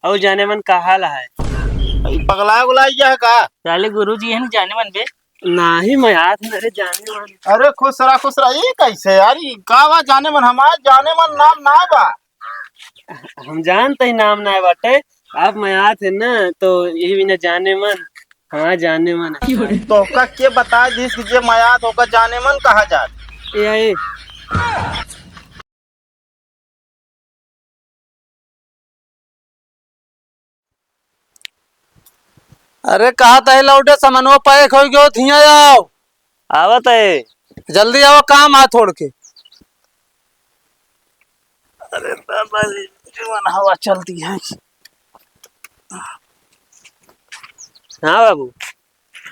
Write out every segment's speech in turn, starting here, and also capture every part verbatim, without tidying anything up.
और जाने मन का हाल है? ई पगला उगला गया है का? साले गुरुजी है ना जाने मन बे। नाही, मयात है ना रे जाने मन। अरे खुश रहा, खुश रहा। ये कैसे यार? ये का बा जाने मन? हमार जाने मन नाम ना बा। हम जानत ही नाम ना बाटे। आप मयात है ना, तो यही बिना जाने मन, हाँ जाने मन है। तो का के बता दिस कि जे मयात होकर जाने मन कहा जात? ए, ए, अरे कहा तही लौटे, समनवा पैक होइ गयो, हियाँ आओ। आवत है। जल्दी आओ, काम है थोड़ के। अरे बाबा रे, जवन हवा चलती है। हाँ बाबू।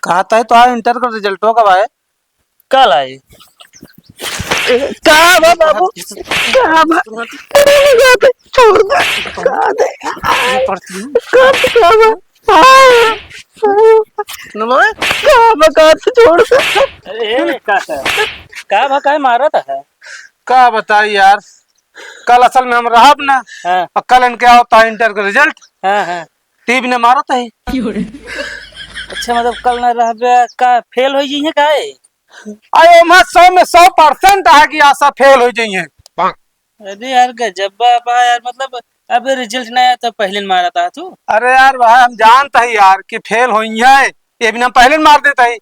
कहा तही तो आ इंटर का रिजल्टो कब आए? कल आई। का बा बाबू? का बा? छोड़ दे। का दे? का, का बा? आ, आ, का बा? का छोड़ दे? अरे, ए, का, का? का बा, काहे मारत है? का बताई यार, कल असल में हम रहब ना। हाँ। और कल इनके आवत है इंटर का रिजल्ट। हाँ, हाँ। टीवी ने मारत है। अच्छा, मतलब कल ना रहबे, का फेल होइ जइहे का है? अरे, ओमा सौ में सौ परसेंट आए कि आसा फेल होइ जइहे। अरे यार, गजब बा यार, मतलब, अब रिजल्ट ना आया तो पहले मारत हा तू। अरे यार, भाई, हम जानत ही यार कि फेल होइहे, ये बिना हम पहले मार देत ही।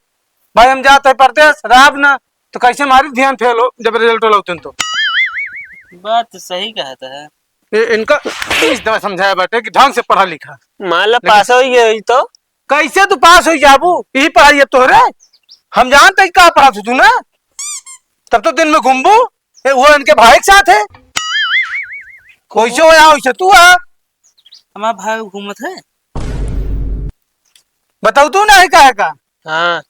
भाई, हम जात ही परदेस, रहब ना, तो कैसे मारी ध्यान फेल हो, जब रिजल्ट होला उतन तो। बात तो सही कहत है। ये इनका इस दवा समझाया बाटे कि ढंग से पढ़ा लिखा। मान ला लेकिन पास होइ गया ही तो? कैसे तू पास होइ जाबू? यही पढ़ाई है तोहरे? हम जानत ही का पढ़ात हू तू ना? तब तो दिन में घूमबू। ए, वो इनके भाई के साथ है। कैसे हो यहाँ, वैसे तू आ। हमार भाई घूमत है। बताऊ तू ना है का है का? हाँ।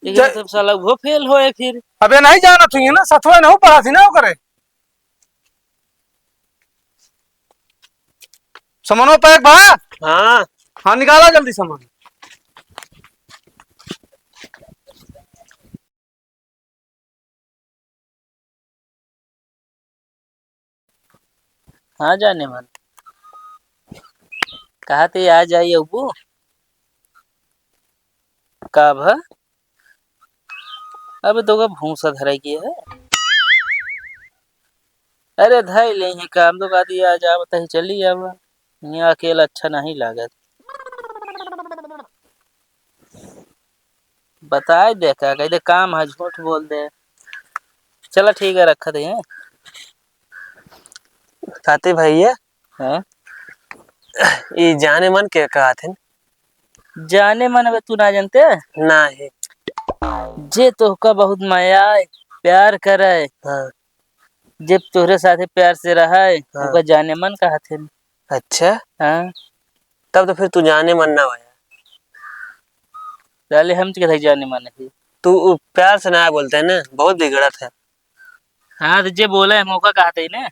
लेकिन ज- तब साला वो फेल होए फिर। अबे नहीं जानत ही ना, सतवा नहीं पढ़ात ही ना ओकरे। समनो पैक बा? हाँ। हाँ, निकाला जल्दी सामान। हाँ जाने मन। कहा थे आ जाई अबू? का भा? अब तो का भूसा धराई गया है। अरे धई लेइहे काम, तो का दिया, आ जाब तही चली आवा। यहाँ अकेला अच्छा नहीं लागत। बताए दे का, कह दे काम है, झूठ बोल दे। चला ठीक है, रखा दे हैं। खाते भैया। हाँ? ई जाने मन के कहत हन? जाने मन अबे तू ना जानते? नाही। जे तोहका बहुत मयाए, प्यार करे, हाँ। जे तोहरे साथे प्यार से रहे, हाँ। ओका जाने मन कहत हन। अच्छा? हाँ। तब तो फिर तू जाने मन ना होया। साले हम तो कहते जाने मन है। तू उ प्यार से ना बोलते हैं ना, बहुत बिगड़त है। हाँ, तो जे बोले हम ओका कहते ही ना।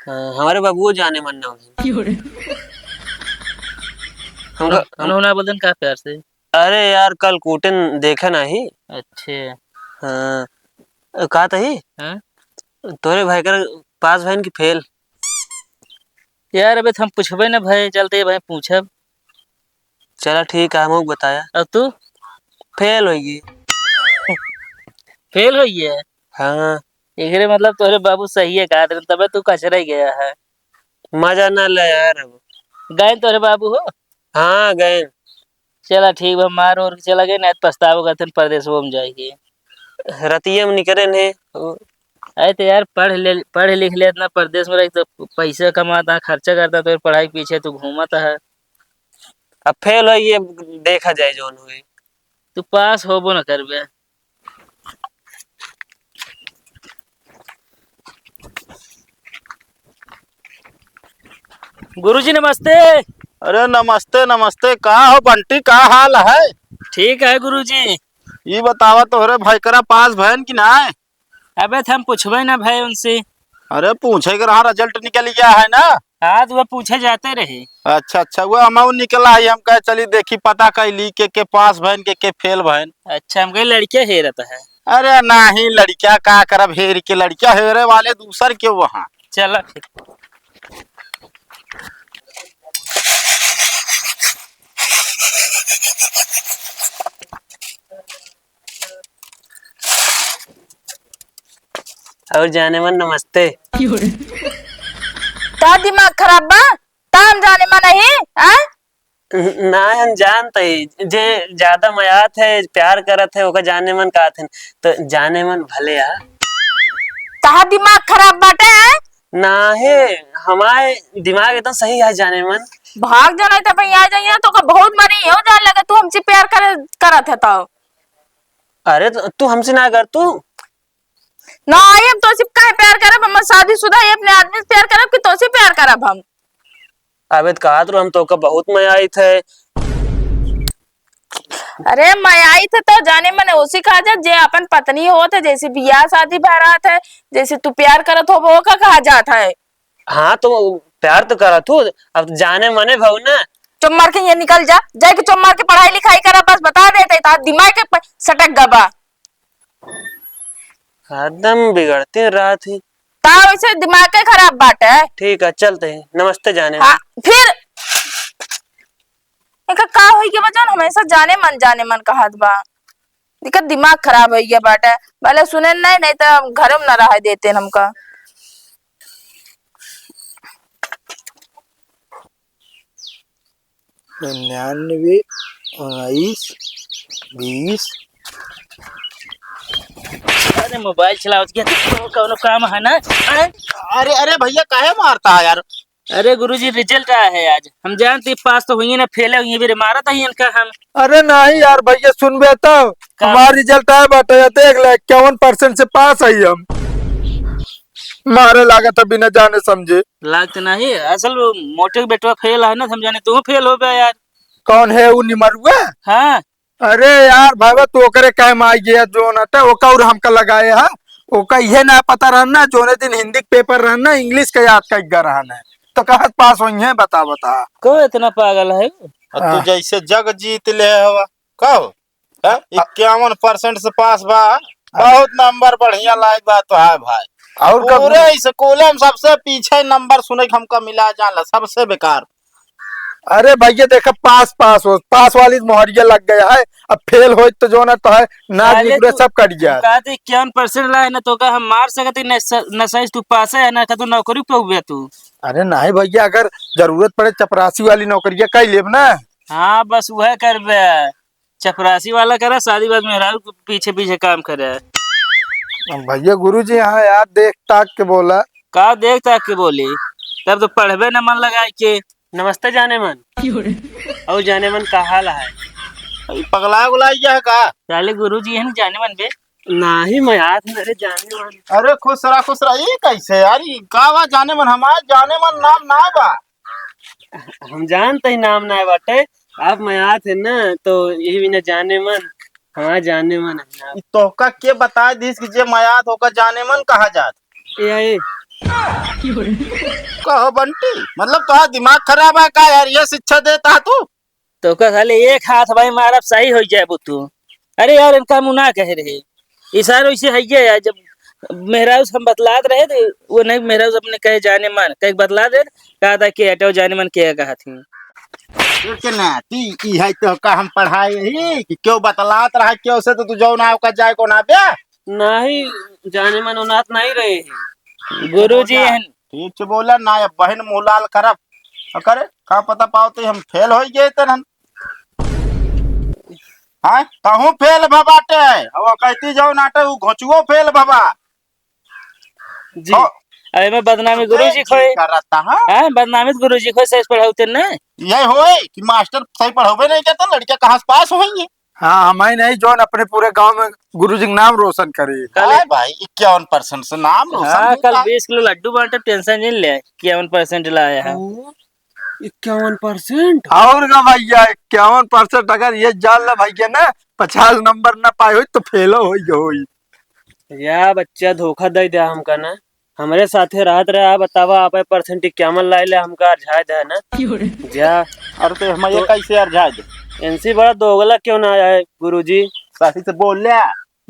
हाँ, हमारे बाबू जाने मन ना होई। क्यों रे? हमका, उन्हों-, हम उन्होंने बोलते हैं का प्यार से? अरे यार, कल कूटन देखे नाही। अच्छे। हाँ, कहत ही? हाँ? तोरे भाई कर पास भइन की फेल? यार, अबे तो हम पूछबे ना भाई, चलते भाई पूछब। चला ठीक है, हमहू बताया। अब तू? फेल होइगी। फेल होइगी है? हाँ। एकरे मतलब तोहरे बाबू सही है कहा, तबे तू कचरा गया है। मजा ना ले यार अब। गए तोहरे बाबू हो? हाँ, गए। चला ठीक बा, मार और चला गए, नहीं तो पछतावा करते परदेसवा में जाएगी। रतिया में निकरे ने। अरे तो यार पढ़ ले, पढ़ लिख ले, इतना परदेस में रह तो पैसा कमाता, खर्चा करता, तो पढ़ाई के पीछे तू घूमता है। अब फेल होई, ये देखा जाए जौन होई। तू पास होबो न करबे। गुरुजी नमस्ते। अरे नमस्ते, नमस्ते। का हो बंटी, का हाल है? ठीक है गुरुजी। ई बतावा तोहरे भाई करा पास भयन कि नाय? अबे तो हम पूछबे ना भाई उनसे। अरे पूछे के रहा, result निकल गया है ना? हाँ, तो वो पूछे जाते रहे। अच्छा, अच्छा, वो हम निकला है, हम कहे चली देखी, पता कैली के, के पास भयन, के, के फेल भयन। अच्छा, हम कहे लड़के हेरत है। अरे नहीं, लड़किया का करब हेर के, लड़किया हेरे वाले दूसर के वहाँ। चला फिर। और जानेमन नमस्ते। का दिमाग खराब बा? ता हम जानेमन ही, आ? ना, हम जानत ही, जे ज्यादा मयात है, प्यार करत है, ओका जानेमन कहत है, तो जानेमन भले आ। तहार दिमाग खराब बाटे, हैं? नाहे, हमार दिमाग एकदम सही है जानेमन। भाग जाना, तो भाई आ जाइए, तो का बहुत मारी हो जान लगे, तू हमसे प्यार कर, करत है तो। अरे, तो तू हमसे ना कर, तू। ना, ये हम तोसे काहे प्यार करब? हम शादीशुदा, ये अपने आदमी से प्यार करब कि तोसे प्यार करब हम? अबे तो कहत रहो, हम तोका बहुत मयाइत है। अरे, मयाइत है तो जानेमन ओसी कहा जात, जे अपन पत्नी होत है, जैसे बियाह शादी भरात है, जैसे तू प्यार करत हो, वो का कहा जात है? हाँ, तो प्यार तो करत हूँ, अब जानेमने भऊ ना। चुप मार के ये निकल जा, जाए के चुप मार के पढ़ाई लिखाई करा, बस बता देते, तार दिमाग के प-, सटक गबा। हरदम बिगड़ते रहत ही। का वैसे दिमाग के खराब बाटे? ठीक है, चलते हैं। नमस्ते जानेमन। हाँ, फिर एका का होई के बा जौन हमेशा जानेमन, जानेमन कहत बा? एकर दिमाग खराब होई गया बाटे। भले सुने नहीं, नहीं तो हम घरे में ना रहे देते हमका। निन्यानवे, उन्नीस, बीस। अरे मोबाइल चलावत गया तो कौनो काम है ना? हैं? अरे, अरे भैया, काहे मारता है यार? अरे गुरुजी, रिजल्ट आया है आज। हम जानते पास तो हुई ना, फेल हुई, मेरे मारा था ही इनका हम। अरे नहीं यार भैया, सुनबे तो का? हमार रिजल्ट आया बाटे, या देख ले, इक्यावन परसेंट से पास आई हम। मारे लागत है बिना जाने समझे। लागत नहीं, असल वो मोटे के बेटवा फेल है ना, हम जाने तू फेल हो गया यार। कौन है वो निमरुआ? हाँ। अरे यार भाई, तू ओकरे काहे में आई गया, जौन अटे ओका और हमका लगाए है। ओका इहे ना पता रहन ना, जौने दिन हिंदी के पेपर रहन ना, इंग्लिश का याद कर गए रहन है, तो कहत पास होई है, बता, बता। को इतना पागल है? अब तू हाँ। जैसे जग जीत ले हवा, का हो? हैं? इक्यावन परसेंट से पास बा, बहुत नंबर बढ़िया लायक बा तो है भाई। और का पूरे स्कूल में सबसे पीछे नंबर सुने के हमका मिला, जान ला, सबसे बेकार। अरे भैया, देखा, पास, पास हो, पास वाली मोहरिया लग गया है। अब फेल होई तो जौन है तो है, नाक साले निकले, तू सब कट गया। कहते इक्यावन परसेंट लाए ना, तो का हम मार सकते न, न सही तू पास है ना, का तू नौकरी पे हुए तू। अरे नहीं भैया, अगर जरूरत पड़े चपरासी वाली नौकरिया कर लेब ना। हाँ, बस वह करबे। चपरासी वाला करा, शादी बाद मेहरारू के पीछे पीछे काम करे। भैया, गुरुजी यहाँ यार, देख ताक के बोला। का देख ताक के बोली? तब तो पढ़बे न मन लगाए के। नमस्ते जानेमन। और जानेमन का हाल है? ई पगला उगला गया है का? साले गुरुजी है ना जानेमन बे। नाही, मयात न रे जानेमन। अरे खुश रहा, खुश रहा। ई कैसे यार? ई का बा जानेमन? हमार जानेमन नाम ना बा। हम जानते ही नाम ना बाटे, आप मयात है ना, तो यही बिना जानेमन, हमार जानेमन है ना। ई तोहका के बता दिस कि जे मयात होका जानेमन कहा जात? ए, ए। कहो बंटी, मतलब तोहार दिमाग खराब है का यार? ये शिक्षा देता तू? तोहका खाली एक हाथ भाई मारब, सही हो जाबू तू। अरे यार, इनका मुँह ना कहे रहे। ई सार वैसे है ये यार, जब मेहरारू से हम बतलात रहे थे, वो नहीं, मेहरारू से अपने कहे जानेमन, कहे बतला दे, कहा था कि हटाओ जानेमन के कहा थी। तो के नाती, ई है तो का हम पढ़ाए ही कि क्यों बतलात रहा, क्यों से तो तू जौन आओ का जाए को ना बे? नहीं, जानेमन उनात नहीं रहे हैं। गुरुजी बोला, हैं। ठीक से बोला ना, या बहन मुँह लाल करब। अकरे, का पता पावते हम फेल हो गए तनन। हाँ, तहूँ फेल भबाटे। अब कहती जौन आटे, उ घोचुओ फेल भबा। जी। हाँ। अब एमे बदनामी तो गुरुजी जी खोए। करता, हाँ? हाँ, बदनामी तो गुरुजी खोए, सही से पढ़ाउते ना। यही होए कि मास्टर सही पढ़ावे नहीं करता, लड़कियां कहाँ से पास होएंगे? हाँ, हम ही नहीं, जौन अपने पूरे गांव में गुरुजी का नाम रोशन करे। कल हाँ भाई, इक्यावन परसेंट से नाम रोशन हाँ, होता। कल बीस किलो लड्डू बांटे, टेंशन नहीं ले, इक्यावन परसेंट लाया है। हम्म। इक्यावन परसेंट? और का भैया, इक्यावन परसेंट अगर ये जान ला भैया ना, पचास नंबर ना पाए होई तो फेल होई होई। या बच्चा धोखा दे दिया हमका ना, हमरे साथे रहत रहे, आप बतावा, आप परसेंट इक्यावन लाए ले, हमका अरझाए दे ना। क्यों रे? जा। अरे तो हम ये तो कैसे अरझाए दे? इनसे बड़ा दोगला क्यों ना आया है गुरुजी? सही से बोल ले,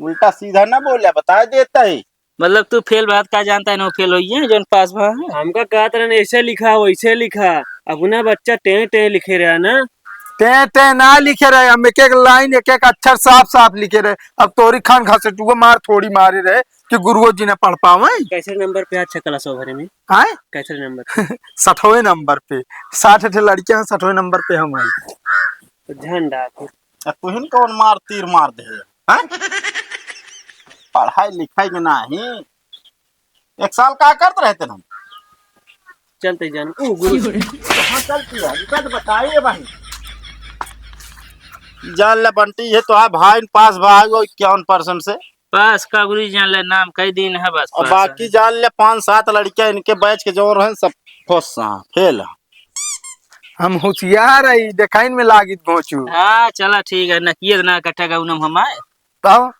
उल्टा सीधा ना बोल ले, बता देता है। मतलब तू फेल बात का जानता है, ना फेल होई है, जौन पास भा है। हमका कहत रहन, ऐसे लिखा, वैसे लिखा। अपना बच्चा टें टें लिखे रहा ना। ते ते ना लिखे रहे, हम एक एक लाइन, एक एक अक्षर साफ साफ लिखे रहे। अब तोरी खान घसेटुआ मार थोड़ी मारे रहे कि गुरुओ जी ने पढ़ पावे। कैसे नंबर पे अच्छा क्लास हो घरे में? आए? कैसे नंबर पे? सठवे नंबर पे। साठ ठे लड़के हैं, सठवे नंबर पे हम हैं। तो झंडा के। आ, तुहिन कौन मार तीर मार दे है? हैं? पढ़ाई लिखाई के नाही। एक साल का करत रहते हम? चलते जान। ओ गुरु। कहाँ चलती है? रुका तो बताइए भाई। जान ले बंटी, ये तो है भाई, पास भाई वो इक्यावन परसेंट से। पास का गुरु जान ले, नाम कई दिन है बस और पास बाकी है। जान ले पाँच सात लड़कियां इनके बैच के जो रहे सब फंस हैं, फेल हैं। हम होशियार है, देखाइन में लागित घोंचू। हाँ, चला ठीक है, नकियत ना कटेगा उनम हमारे। तब